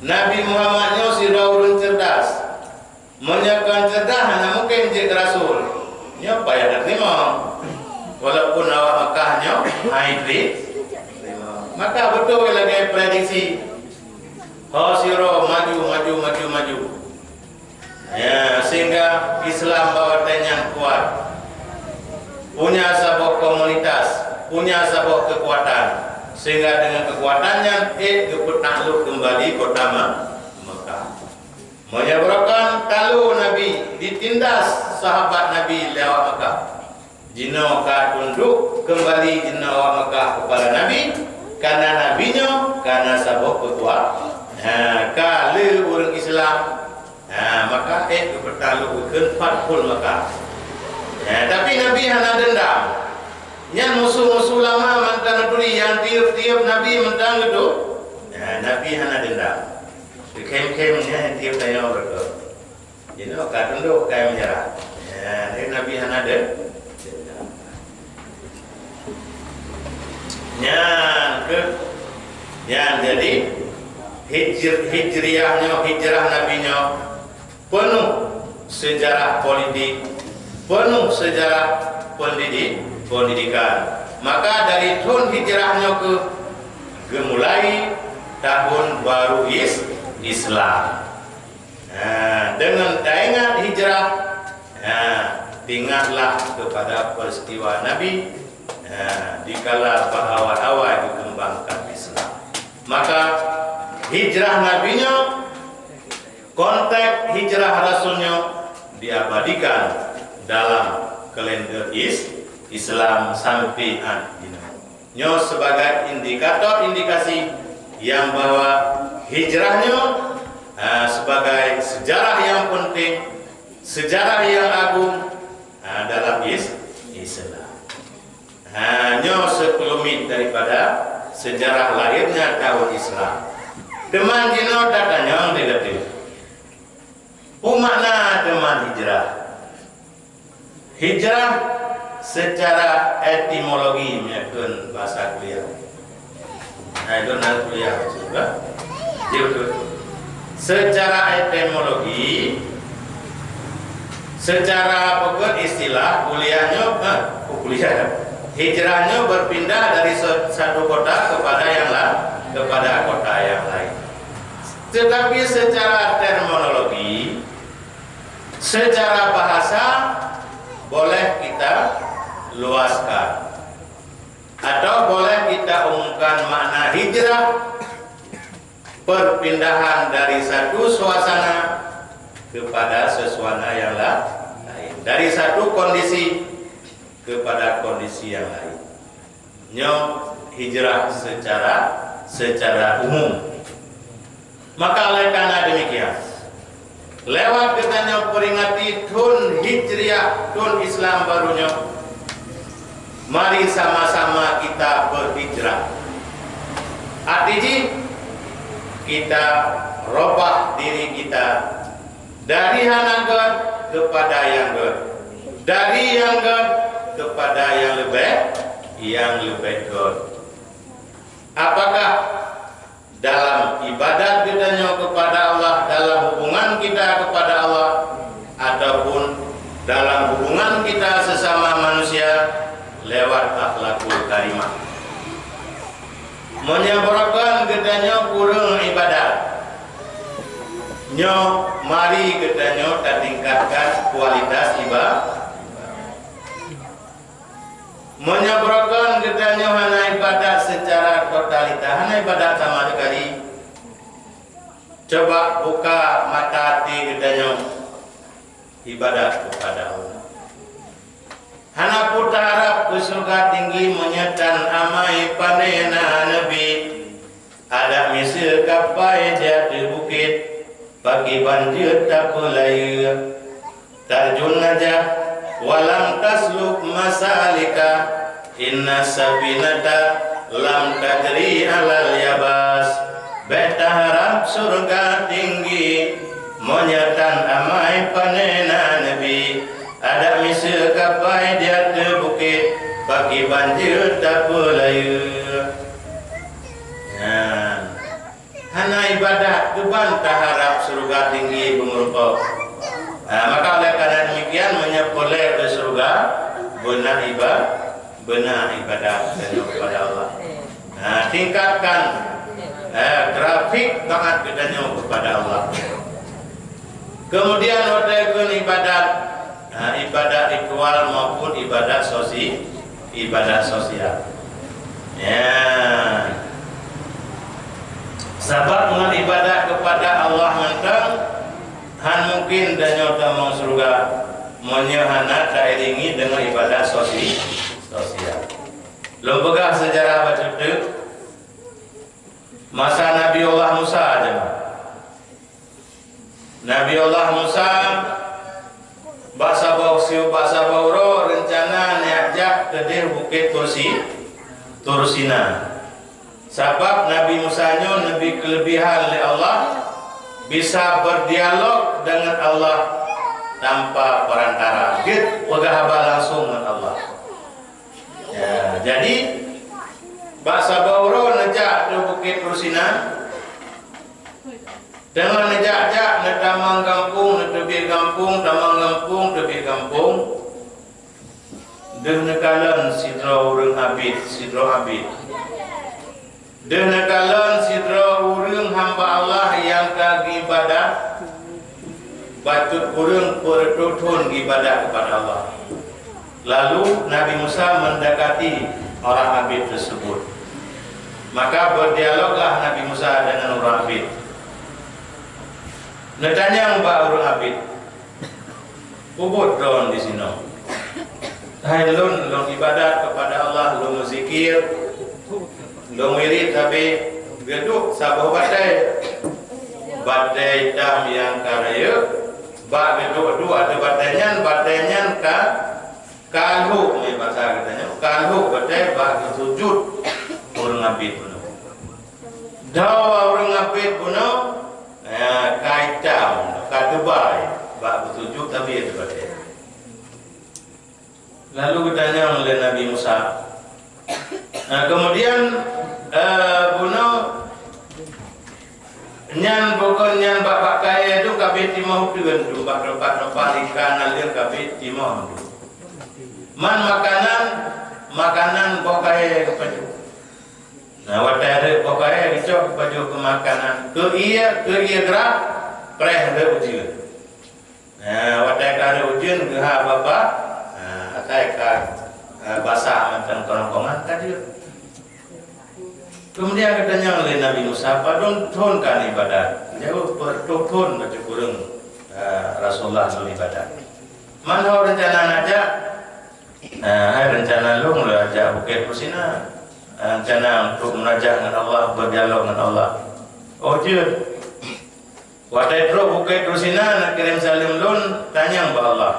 Nabi Muhammad nyoe sidroe ureuëng ceurdas. Meunyoe kon ceurdas, hana mungken jeuet keu rasul. Nyoe payah tateurimong. Walaupun awak Makkah nyoe hai teurimong. Maka beutôi lagée prediksi. Ho sidroe maju, maju, maju, maju. Ya, sehingga Islam bak watée nyan kuat. Punya saboh komunitas, punya saboh keukuatan. Sehingga deungon keukuatan nyan, ék geupeutakluek keumbali kota Ma-, Mekah. Meunyoe beurokon talo Nabi, ditindas sahabat Nabi lé awak Mekah. Jinoe ka tundok keumbali jinoe awak Mekah keupada Nabi, Kana nabi nyoe, kana saboh keukuasaan. Ha, ka le ureuëng Islam. Ha, maka ék geupeutaklok keu Fathul Makkah. Ha, tapi Nabi hana deundam. Nyan musoh-musoh lama mantong turi nyang tieb-tieb Nabi mantong geuduek. Ha, Nabi hana deundam. Khem-khem nyan tieb tanyoe beutôi. Jinoe ka tundok, ka meunyeurah. Ya, jadi Nabi hana de-, nyan keuh, nyan jadi hijr-, hijriah nyoe, hijrah Nabi nyoe penuh sejarah politik, penuh sejarah pendidik, pendidikan. Maka dari thon hijrah nyoe keuh geumulai tahun baru is-, Islam. Ha, deungon taingat hijrah, ha, ingatlah kepada peristiwa Nabi, ha, dikala bak awai-awai geukeumbangkan Islam. Maka hijrah Nabi nyoe, konteks hijrah Rasul nyoe diabadikan dalam kalender is-, Islam sampai 'an jinoe. Nyoe sebagai indikator-indikasi nyang bahwa hijrah nyoe, ah, sebagai sejarah nyang penting, sejarah nyang agung, ah, dalam is-, Islam. Ah, nyoe seukeulumit daripada sejarah lahirnya tahun Islam. Teuma jinoe tatanyong lé gata, peue makna teuma hijrah? Hijrah secara etimologi, meunyoe kheun bahasa kuliah. Hai, lôn na kuliah, sudah? Ya, betul. Secara etimologi, secara apa pun istilah kuliahnya, eh, kuliah. Hijrahnya berpindah dari sa-, satu kota kepada yang la-, kepada kota yang lain. Tetapi secara terminologi, secara bahasa boleh kita luaskan atau boleh kita umumkan makna hijrah, perpindahan dari satu suasana kepada sesuana yang la-, lain, dari satu kondisi kepada kondisi yang lain. Nyoe hijrah secara, secara umum. Maka oleh karena demikian, lewat geutanyoe peringati thon Hijriah, thon Islam baru nyoe, mari sama-sama kita berhijrah. Arti jih, kita robah diri kita dari hana göt kepada nyang göt, dari nyang göt kepada nyang leubeh, nyang leubeh göt. Apakah dalam ibadat geutanyoe kepada Allah, dalam hubungan kita kepada Allah, ataupun dalam hubungan kita sesama manusia lewat akhlakul karimah? Meunyoe barokon geutanyoe kureueng ibadat, nyoe mari geutanyoe tatingkatkan kualitas iba-, Meunyoe barokon geutanyoe hana ibadat secara totalitas, hana ibadat sama sekali, coba buka mata até geutanyoe ibadat kepada Allah. Hana peue taharab keu syeuruga tinggi meunyoe tan amai pane na neubi. Adak miseue kapai di ateueh bukét, pakriban jeuet tapeulayeue. Tarjun najah, walam tasluk masalika, inna safinata lam tajri alal yabas. Bék taharab syeuruga tinggi, meunyoe tan amai pane na neubi. Adak miseue kapai di ateueh bukét, pakriban jeuet tapeulayeue. Nyan. Hana ibadat, keuban taharab syeuruga tinggi beumeurumpok. Ha, maka oleh karena demikian, meunyoe peureulée syeuruga, beuna iba-, beuna ibadat tanyoe kepada Allah. Ha, tingkatkan, eh, grafik taat geutanyoe kepada Allah. Kemudian, watée kheun ibadat, ha, ibadat ritual maupun ibadat sosi-, ibadat sosial. Ya. Sabab ngon ibadat kepada Allah mantong, han mungkin tanyoe tamong syeuruga, meunyoe hana tairingi deungon ibadat sosi-, sosial. Lôn peugah seujarah bacut teuk, Masa Nabi Allah Musa aja. Nabi Allah Musa bak saboh siu-, bak saboh uroe reuncana neujak jak keudeh Bukét Tursi-, Tursina. Sabab Nabi Musa nyoe neubri keuleubihan lé Allah, bisa berdialog dengan Allah tanpa perantara. Jeuet peugah haba langsung ngon Allah. Ya, jadi, bak saboh uroe neujak u Bukét Tursina. Teungoh neujak-jak, neutamong gampông, neuteubiet gampông, tamong gampông, teubiet gampông. Deuh neukalon sidroe ureuëng abit, sidroe abit. Deuh neukalon sidroe ureuëng hamba Allah nyang ka geuibadat, bacut ureuëng peureutôh thon geuibadat keupada Allah. Lalu Nabi Musa mendekati orang abit tersebut. Maka berdialoglah Nabi Musa dengan orang abit. Neutanyong bak ureuëng abit, "Peue buet droe di sinoe?" "Hai lôn, lôn ibadat keupada Allah, lôn meuzikir, lôn wirit sabe." Geuduek saboh batée. Batée itam nyang ka rayeuk, bak geuduek-duek ateueh batée nyan, batée nyan ka, ka lhok, meunan basa geutanyoe, ka lhok batée bak geusujut ureuëng abit bunoe. Dawa ureuëng abit bunoe, eh, ka itam, ka teubai, bak geusujut sabe ateueh batée. Lalu geutanyong lé Nabi Musa. Nah, kemudian, eh, bunoe nyan, bukon nyan bak, bak kayée tu ka bit timoh uteuen tu, bak teumpat-teumpat ikan naleueng ka bit timoh tu. Man makanan, makanan boh kayée geupajoh. Nah, watée rhot boh kayée geucok geupajoh keu makanan. Keu ié, keu ié grah, preh rhot ujeuen. Nah, watée ka rhot ujeuen geuha baba, nah, asai ka, eh, basah mantong keurongkongan ka jeuet. Kemudian geutanyong lé Nabi Musa, "Padum thon ka neuibadat?" Jaweueb, "Peureutôh thon bacut ureuëng, eh, Rasulullah lôn ibadat." "Man ho reuncana neujak?" "Eh, hai reuncana lôn, lôn jak Bukét Tursina. Eh, reuncana untuk munajat ngon Allah, berdialog ngon Allah." "Oh, jeuet." Watée trok Bukét Tursina neukirém saleuem lôn, tanyong bak Allah.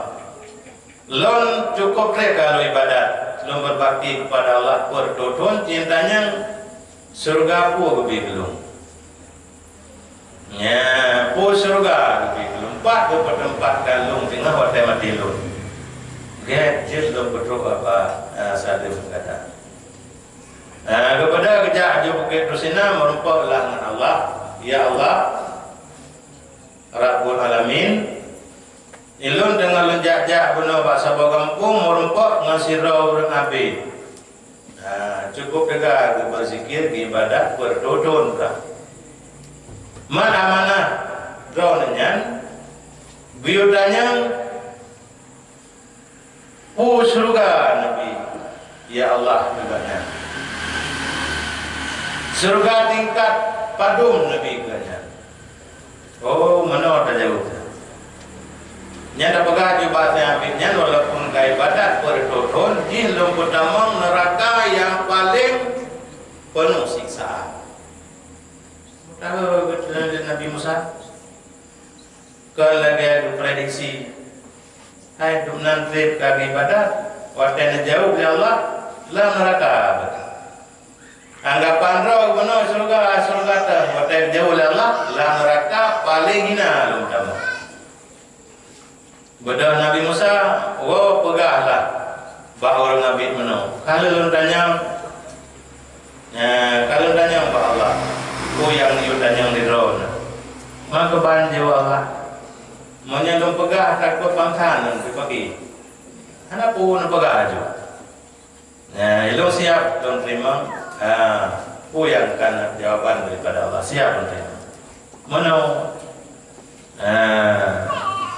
Lôn cukôp treb ka lôn ibadat, lôn beubakti keupada Allah peureutôh thon, nyang tanyong, syeuruga peue geubri keu lôn? Nya, peue syeuruga geubri keu lôn? Pat geupeuteumpatkan lôn teungoh watée maté lôn? Gét jeuet lôn peutrok haba, eh, saleuem gata. Eh, geupeugah geujak aju Bukét Tursina, meurumpok lah ngon Allah. Ya Allah, Rabbul Alamin, ilôn teungoh lôn jak-jak bunoe bak saboh gampông, meurumpok ngon sidroe ureuëng abit. Nah, cukôp teuga geubeuzikir, geuibadat, peureutôh thon ka. Man amanah droeneuh nyan, geuyue tanyong, "Peue syeuruga neubri, ya Allah, keu gobnyan? Syeuruga tingkat padum neubri keu gobnyan?" Oh, meunoe tajaweueb. Nyan tapeugah aju bak si abit nyan, walaupun ka ibadat peureutôh thon, jih lôn peutamong neuraka nyang paleng peunoh siksaan. Tahu beutôi Nabi Musa? Kon lagée geuprediksi, hai dum nan treb ka geuibadat, watée neujaweueb lé Allah, lam neuraka. Anggapan droe bunoe syeuruga, syeuruga teuh, watée geujaweueb lé Allah, lam neuraka paleng hina lom tamong. Beudôh Nabi Musa, woe peugahlah bak ureuëng abit meunoe, "Ka lheueh lôn tanyong, eh, ka lôn tanyong bak Allah, peue nyang neuyue tanyong di droeneuh." "Ma keuban," jaweueb Allah, "meunyoe lôn peugah, takot bansa lôn teupaki. Hana peue neupeugah aju." Nah, ilôn siab lôn teurimong, ah, peue nyang ka na jawaban daripada Allah, siab lôn teurimong. Meunoe, ah,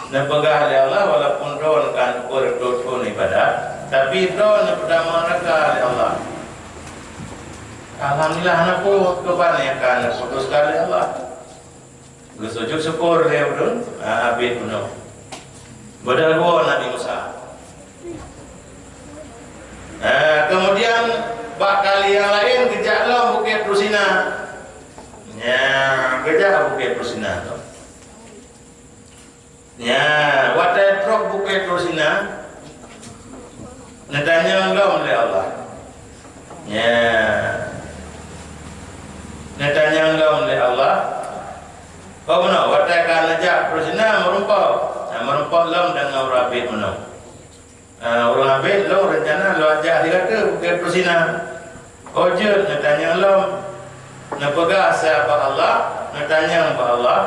neupeugah lé Allah, walaupun droeneuh ka peureutôh thon ibadat, tapi droeneuh peutamong neuraka lé Allah. Alhamdulillah, hana peue keuban nyang ka neuputuskan lé Allah. Geusujut syukur lé ulôn, ah, abit bunoe. Beudôh geuwoe Nabi Musa. Ah, kemudian bak kali nyang laén geujak lom Bukét Tursina. Keujak Bukét Tursina tu. Nya, watée trok Bukét Tursina, neutanyong lom lé Allah. Nya, neutanyong lom lé Allah. Oh, meunoe, watée ka neujak Tursina meurumpok. Nah, meurumpok lom deungon ureuëng abit meunoe. Ah, ureuëng abit lôn reuncana lôn jak di gata Bukét Tursina. Oh jeuet, neutanyong lom. Neupeugah sa bak Allah, neutanyong bak Allah.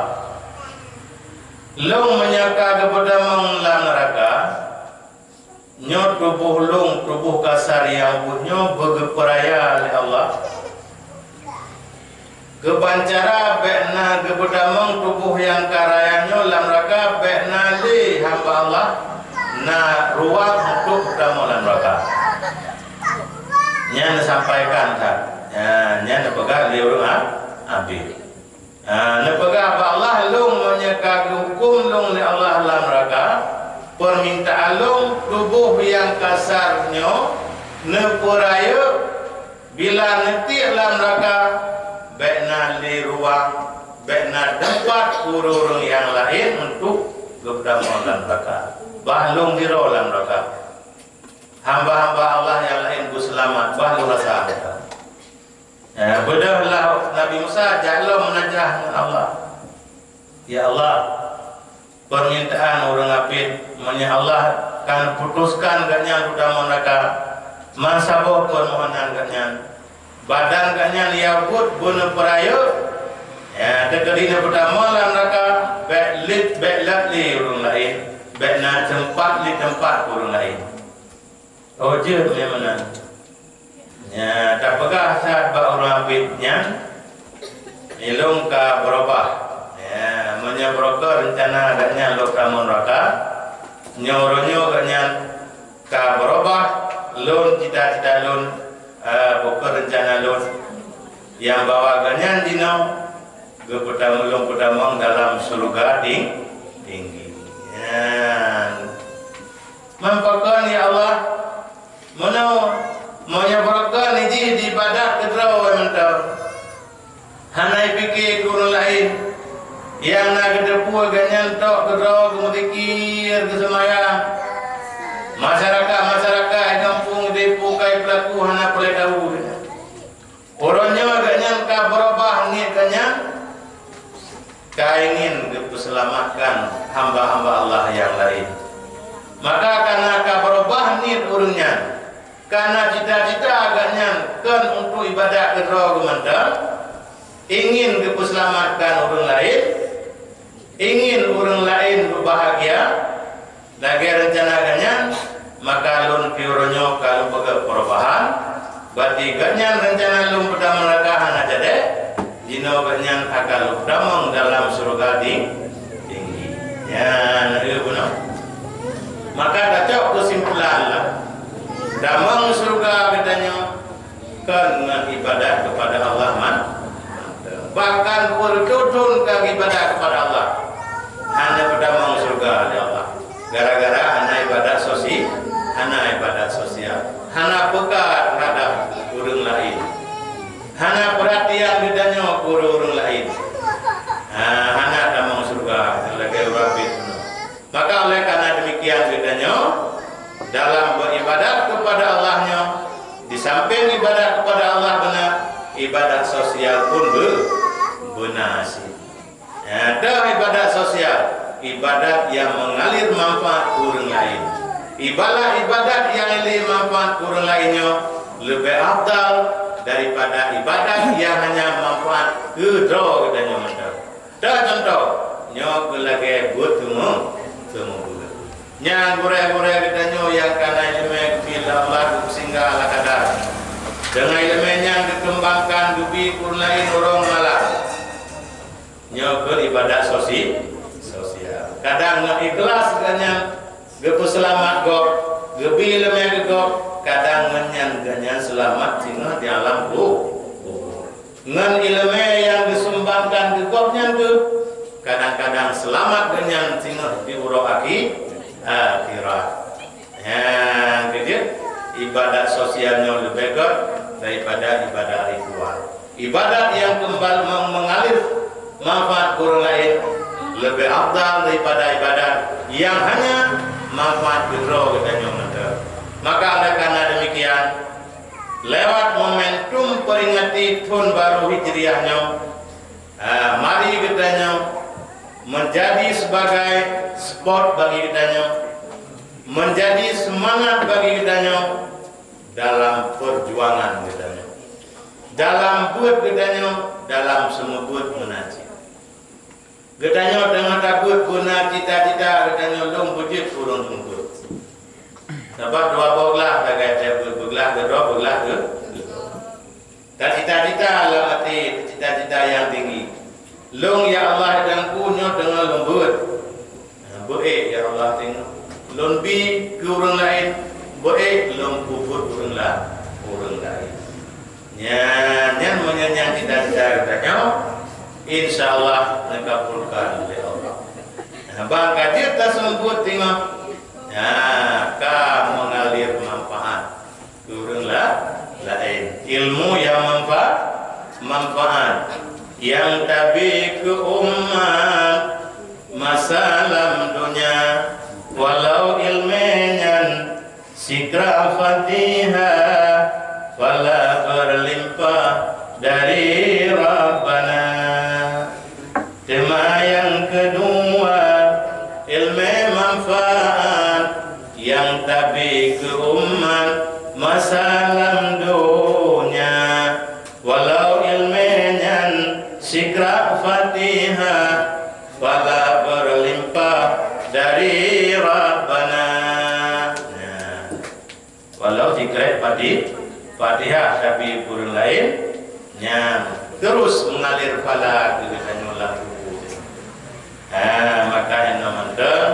Lôn meunyoe ka geupeutamong lam neuraka, nyoe tuboh lôn, tuboh kasar nyang buet nyoe beugeupeuraya lé Allah. Keuban cara bék na geupeutamong tuboh nyang ka raya nyoe lam raka, bék na lé hamba Allah na ruang untuk peutamong lam raka. Nyan neusampaikan that. Ya, nyan neupeugah lé ureuëng a-, abit. Ha, neupeugah bak Allah, lôn meunyoe ka geuhuköm lôn lé Allah lam raka, peumintaan lôn tuboh nyang kasar nyoe neupeurayeuk. Bila neutiek lam raka, bék na lé ruang, bék na teumpat ureuëng nyang laén untuk geupeutamong lam raka. Bah lôn sidroe lam raka. Hamba-hamba Allah nyang laén beuseulamat, bah lôn rasa. Eh, beudôh lah Nabi Musa jak lom meunajah ngon Allah. Ya Allah, peumintaan ureuëng abit, meunyoe Allah ka putuskan gobnyan peutamong raka, meusaboh peumohonan gobnyan. Badan gobnyan nyang buet beuneupeurayeuk, ya, teukeudi neupeutamong lam raka, bék lé, bék lé ureuëng laén, bék na teumpat lé teumpat ureuëng laén. Oh jeuet lé meunan. Nya, tapeugah that bak ureuëng abit nyan, ilôn ka beurubah. Ya, meunyoe beurubah reuncana gobnyan lôn tamong raka, nyoe uroe nyoe gobnyan ka beurubah lôn cita-cita lôn, eh, bukon reuncana lôn. Nyang bahwa gobnyan jinoe geupeutamong, lôn peutamong dalam syeuruga ting-, tinggi. Nyan. Meupakon, ya Allah, meunoe, meunyoe beureukat jih di ibadat keudroe mantong. Hana ipike keu ureuëng laén. Nyang na geuteupeue gobnyan tok keudroe geumeuzikir, geuseumayang. Masyarakat-masyarakat gampông di pukai peulaku hana peureulée tahu. Uroe nyoe gobnyan ka beurubah niet gobnyan, ka ingin geupeuseulamatkan hamba-hamba Allah nyang laén. Maka kana ka beurubah niet ureuëng nyan, kana cita-cita gobnyan kon untuk ibadat keudroe geuh mantong, ingin geupeuseulamatkan ureuëng laén, ingin ureuëng laén beubahgia, lagée reuncana gobnyan, maka lôn pih uroe nyoe ka lôn peugah perubahan, berarti gobnyan reuncana lôn peutamong neuraka hana jadi, jinoe gobnyan akan lôn tamong dalam syeuruga di tinggi. Nyan, na lheueh bunoe. Maka tacok keusimpulan lah, tamong syeuruga geutanyoe kon ngon ibadat keupada Allah man-, bahkan peureutôh thon ka ibadat keupada Allah, hana peutamong syeuruga lé Allah, gara-gara hana ibadat sosi-, hana ibadat sosial, hana peka terhadap ureuëng laén, hana peuratian geutanyoe keu ureuëng laén. Ha, hana tamong syeuruga lagée ureuëng abit. Maka oleh karena demikian geutanyoe dalam beribadat kepada Allah nyoe, di samping ibadat kepada Allah beuna, ibadat sosial pun be-, beuna sit. Ya, dah ibadat sosial, ibadat yang mengalir manfaat ureuëng laén. Ibarat ibadat yang lé manfaat ureuëng laén nyoe lebih afdal daripada ibadat yang hanya manfaat keu droe geutanyoe mantong. Dah contoh, nyoe keu lagée buet teumeu-, teumeubuet. Nyang gurée-gurée geutanyoe nyang kana iéleumé geubri lé Allah geusinggah ala kadar. Deungon iéleumé nyan geukeumbangkan geubi ureuëng laén uroe malam. Nyoe keu ibadat sosi-, sosial. Kadang ngon ikhlas geuhnyan geupeuseulamat gob, geubi iéleumé keu gob, kadang ngon nyan geuhnyan seulamat singoh di alam ku-, kubur. Ngon iéleumé nyang geusumbangkan keu gob nyan kheueh, kadang-kadang seulamat geuhnyan singoh di uroe akhi-, akhirat. Nyang keujeuet, ibadat sosial nyoe leubeh gét daripada ibadat ritual. Ibadat nyang keumbal meng-, mengalir manfaat keu ureuëng laén leubeh afdal daripada ibadat nyang hanya manfaat keu droe geutanyoe mantong. Maka oleh karena demikian, lewat momentum peringati thon baru Hijriah nyoe, ah, mari geutanyoe menjadi sebagai spot bagi geutanyoe, menjadi semangat bagi geutanyoe dalam perjuangan geutanyoe, dalam buet geutanyoe, dalam seumeubeuet meunan cit. Geutanyoe teungoh tabeuet beuna cita-cita geutanyoe lôn beujeuet ureuëng seumeubeuet. Sabab dua boh glah sagai tabeuet, beuglah keudroe, beuglah keu Tacita-cita lam até, cita-cita nyang tinggi. Lôn, ya Allah, Tuhanku, nyoe teungoh lôn beuet. Beuék, ya Allah, teungoh lôn bi keu ureuëng laén. Beuék lôn peubuet ureuëng la-, ureuëng laén. Nyan, nyan meunyoe nyang cita-cita geutanyoe, insya Allah neukabulkan lé Allah. Ban ka jeuet taseumeubeuet teungoh, nyan ka mengalir manfaat keu ureuëng la-, laén. Ilmu nyang manfa-, manfaat nyang tabi keu umat masa lam donya, walau ileumé nyan sikra Fatihah, pahala berlimpah dari Rabbana. Teuma nyang keudua, ileumé manfaat nyang tabi keu umat masa lam donya. Walau ileumé nyan sikra Fatihah, pahala berlimpah dari Rabbana. Nah. Walau sikrek Fati-, Fatihah, tapi ureuëng laén, nyan terus mengalir pahala keu geutanyoe lam kubu. Ha, maka nyan mantong,